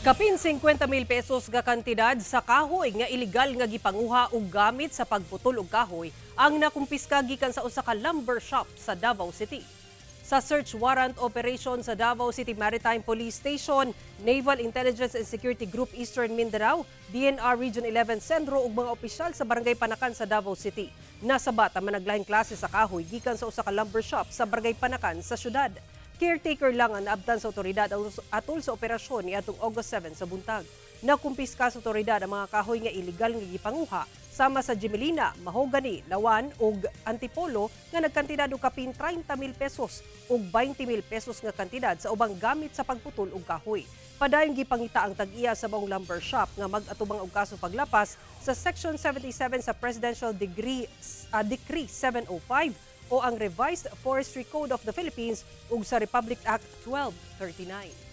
Kapin 50 mil pesos nga kantidad sa kahoy nga iligal nga gipanguha og gamit sa pagputol og kahoy ang nakumpiska gikan sa usa ka lumber shop sa Davao City. Sa search warrant operation sa Davao City Maritime Police Station, Naval Intelligence and Security Group Eastern Mindanao, DNR Region 11 Sentro ug mga opisyal sa Barangay Panacan sa Davao City, nasabat ang managlahing klase sa kahoy gikan sa usa ka lumber shop sa Barangay Panacan sa syudad. Caretaker lang ang naabtan sa otoridad atol sa operasyon niadtong August 7 sa buntag. Nakumpiska sa otoridad ang mga kahoy nga iligal nga gipanguha sama sa Gmelina, Mahogany, Lauan ug Antipolo nga nagkantidad og kapin 30 mil pesos ug 20 mil pesos nga kantidad sa ubang gamit sa pagputol og kahoy. Padayon gipangita ang tag-iya sa maong lumber shop nga mag-atubang og kaso paglapas sa Section 77 sa Presidential Decree 705 o ang Revised Forestry Code of the Philippines ug sa Republic Act 1239.